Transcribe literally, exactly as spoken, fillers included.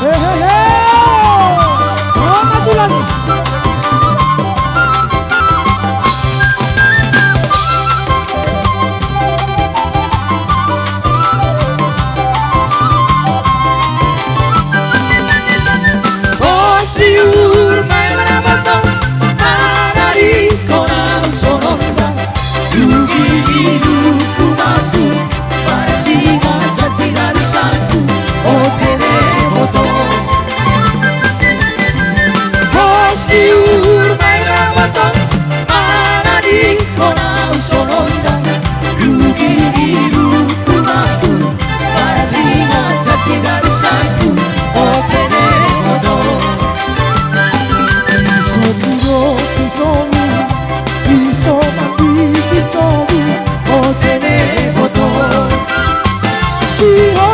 Hehehe. Roma tulang. Pos di uhur ma i manamotong, manadingkon ahu songon na. Dung i di luku mambu, marlinga tansi na di sangku, o tene motong. Pos di uhur ma i manamotong, manadingkon ahu songon na. Dung i di luku mambu, marlinga tansi na di sangku, o tene motong. Iso piro pisoni, iso mambiti togu, o tene motong. Siho